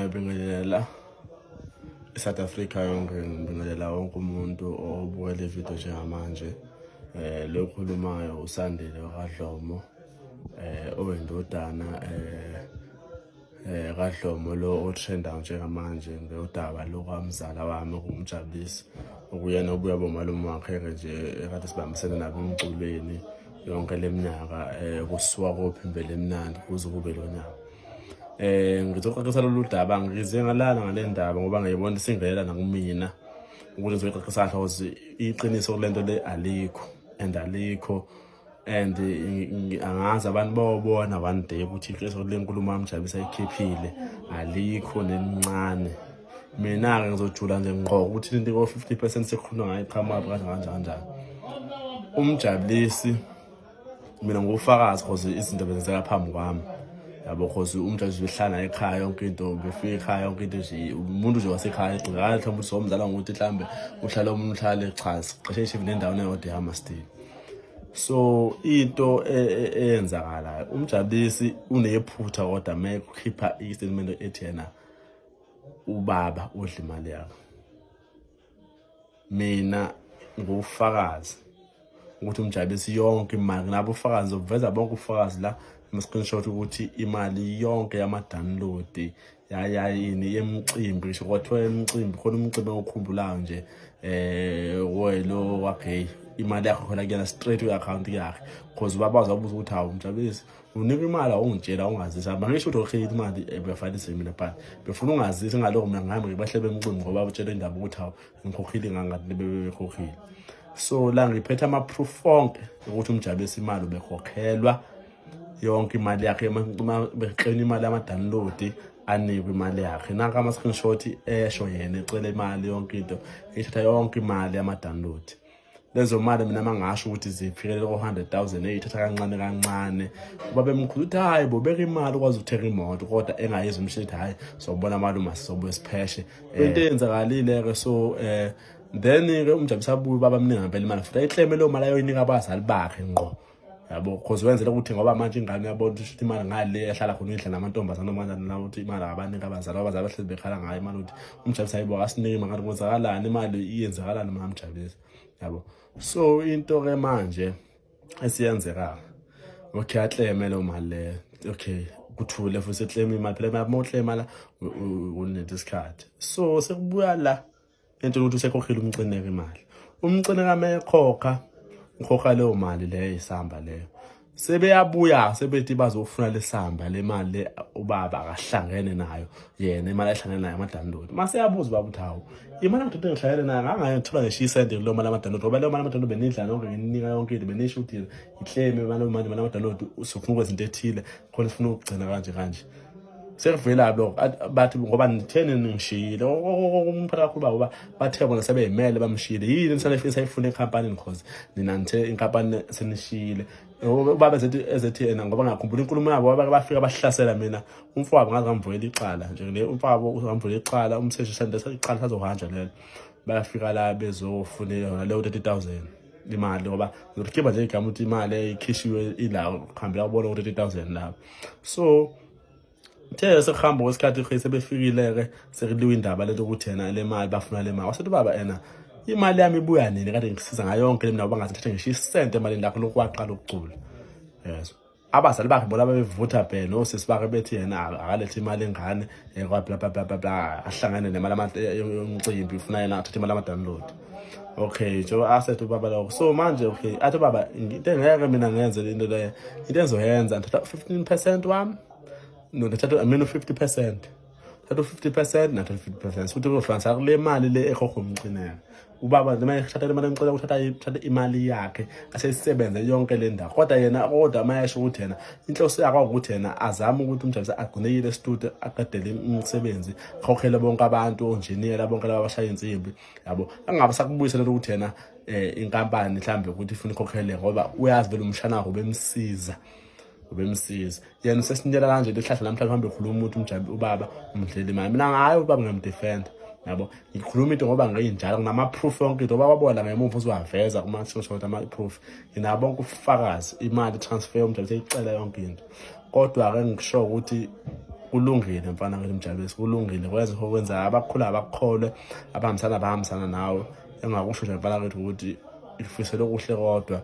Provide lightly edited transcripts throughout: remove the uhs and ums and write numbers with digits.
Ngiyabingelela iSouth Africa yonke, ngibingelela wonke umuntu obukela ividiyo njengamanje. Lo okhulumayo uSandile kaDlomo, owendodana kaDlomo lo otrendayo njengamanje ngodaba lokwamzala wami okuwuMjabulisi, okuyena obuya bomalume wakhe nje ekade sibambisene nabo emculweni yonke leminyaka, kusuka kophimbela emnandi kuze kube lo nyaka. Ngizoxoxisa lolu daba, ngize ngalala ngale ndaba ngoba ngiyibona isingelela nakumina ukuthi ngizoyixoxisa kahle, because iqiniso kulento le alikho and alikho and angazi abantu bawobona one day ukuthi iqiniso kule nkulumo yamjabulisa ayikhiphile alikho nelincane. Mina-ke ngizojula nje ngqo ukuthi into ko-50% sekukhulunywa ngayo iqhamuka kanje kanje kanjani. Umjabulisi mina ngufakazi, cause izinto bezenzeka phambi kwami, yabo, cause umjabulisi behlala ekhaya yonke into, befika ekhaya yonke into nje, umuntu nje wasekhaya egcikala mhlawumbe ukuthi somzala ngokuthi mhlawumbe uhlala omunye uhlala, cha, siqeshe ishivi nendawo eyodwa yaMastini. So into eyenzakalayo, umjabulisi unephutha, kodwa mekukhipha i-statement ethi yena ubaba udla imali yakho, mina ngufakazi ukuthi umjabulisi yonke imali nginabo ubufakazi, ngizobuveza bonke ubufakazi la ama-screenshot ukuthi imali yonke yama-download yayini yemicimbi, ngisho kwathiwa emicimbi khona umcimbi engikhumbulayo nje welo wagay, imali yakho khona kuyena straight kwi-account yakhe, cause ubaba wabuza ukuthi, "Hawu Mjabulisi, unika imali awungitshela, ungazisa." Bangisho ukuthi okay, imali befanise mina, but befuna ungazisa ngaloko mina ngihambe ngibahle bemcimbi ngoba utshela indaba ukuthi hawu, ngikhokhile ngangathi bebekhokhile. So la ngiphethe ama-proof onke ukuthi umjabulisi imali ubekhokhelwa yonke imali yakhe, beklena imali yama-download, anikwe imali yakhe. Nanka ama-screenshot esho yena ecela imali yonke into, ethatha yonke imali yama-download. Lezo mali mina mangasho ukuthi zifikelela ko-100,000, eyithatha kancane kancane. Uba bemkhulu ukuthi hayi bo, beka imali ukwazi ukuthenga imoto, kodwa engayizwa umshini ukuthi hhayi, sobona malume sizobuye sipheshe into eyenzakalile-ke. So then-ke umjabulisi abuye ubaba amningi ngempela imali futhi ayikleme leyo mali ayoyinika abazali bakhe ngqo, yabo, cause wenzela ukuthi ngoba manje ingane uyabona ukuthi imali ngale ehlala khona uyidla namantombazane noma kanjani na, ukuthi imali abanika abazali, abazali bahlezi bekhala ngayo imali ukuthi umjabulisi ayibo akasiniki imali, ngathi kwenzakalani, imali iyenzakalani mamjabulisi, yabo. So into-ke manje esiyenzeka, okay, akleme leyo mali leyo, okay, kuthule futhi ekleme imali phela uma uklema la unethe isikhathi. So sekubuya la into ukuthi usekhokhile umcineka imali, umcineka mekhokha ukhokha leyo mali leyo isamba leyo, sebeyabuya sebethi bazofuna lesamba le mali le ubaba akahlangene nayo yena, imali ahlangene nayo ama-download. Mase yabuza ubaba ukuthi, "Hawu, imali angidode ngihlangene nayo, ngangayithola ngisho isente kuleyo mali ama-download, ngoba leyo mali ama-download benidla nonke, ngininika yonke into, benisho ukuthi ikleme imali manje, imali ama-download usufuna ukwenza into ethile khona, sifuna ukugcina kanje kanje." Sekuvela lokho bathi ngoba nitheni ningishiyile umphatha kakhulu baba, bathe bona sebeyimele bamshiyile, yini sayifuna enkampanini, cause nina nithe inkampani senishiyile. Ubaba ezethi yena ngoba ngakhumbula inkulumo yabo, bafika bahlasela mina umfowabo, ngaze ngamvulela icala nje le umfowabo ngamvulela icala, umseshi sande icala sazohanjwa lelo. Bayafika la bezofuna yona leyo 30,000 imali, ngoba ngizokhipha nje igama ukuthi imali ekhishiwe ila kuhambela kubona u-30,000 lapho. So the sekuhamba kwesikhathi ke sebefikile-ke sekuliwa indaba lento ukuthi yena le mali bafuna le mali, wasethi ubaba ena, "Imali yami ibuya nini? Kade ngisiza ngayo yonke le mina, bangaze ngisho isente emalini lakho lokhu waqala ukucula." Yes, abazali bakhe bona babevutha bhe nosisi bakhe bethi yena akalethe imali engane kwa bla bla bla bla bla, ahlangane nemali yomcimbi, ufuna yena athathe imali ama-download. Okay, njengoba asethe ubaba lokho, so manje okay, athi ubaba, "Into engeke mina ngenze into leyo, into engizoyenza ngithatha 15% wami, no, ngithatha mina u-50%, thatha u-50%, nathatha u-50%, futhi kuzohlanganisa kule mali le ekhokhwa umcineka." Ubaba noma ethatha le mali emcineka, uthatha imali yakhe aseyisebenze yonke le ndawo, kodwa yena kodwa uma esho ukuthi yena inhloso yakhe ukuthi yena azame ukuthi umjabulisi agcinekile e-studio, aqedele imisebenzi, akhokhele bonke abantu, onjiniyela bonke laba abashaya insimbi, yabo, angabe sakubuyisela ukuthi yena inkampani mhlambe ukuthi ifuna ikhokhele, ngoba uyazi vele umshana wakhe ubemsiza, ubemsiza yena. Usesinyela kanje lihlahla namhlanje uhambe ekhuluma ukuthi umjabi ubaba umdlela imali. Mina ngayo ubaba ngiyamdefenda, yabo, ngikhuluma into ngoba ngiyinjalo, nginama-proof yonke into, bababona ngemuva uzowaveza kuma-screenshot ama-proof, nginabo bonke ubufakazi, imali transfer yomjabi seyicela yonke into. Kodwa-ke ngisho ukuthi Kulungile mfana ngithi Mjabulisi, kulungile kwenze okwenzayo, abakhula abakukholwe, abahambisana abahambisana nawe. Engakusho nje mfana kithi ukuthi ifisele okuhle kodwa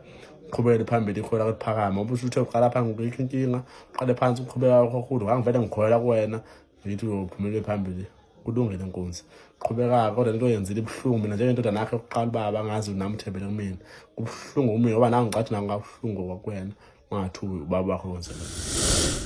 uqhubekele phambili, ikhola kuphakama, ngoba usuthe uqala phansi ngikho inkinga, uqale phansi uqhubeka kakhulu. Ngangivele ngikholelwa kuwena, ngithi uyophumelela phambili. Kulungile nkunzi, qhubeka. Kodwa lento oyenzile ibuhlungu. Mina njengendodana yakhe yokuqala, ubaba ngazi nami uthembele kumina, kubuhlungu kumina ngoba nangi ngicathi nangu kabuhlungu kwakuwena, ungathuki ubaba wakho wenzele.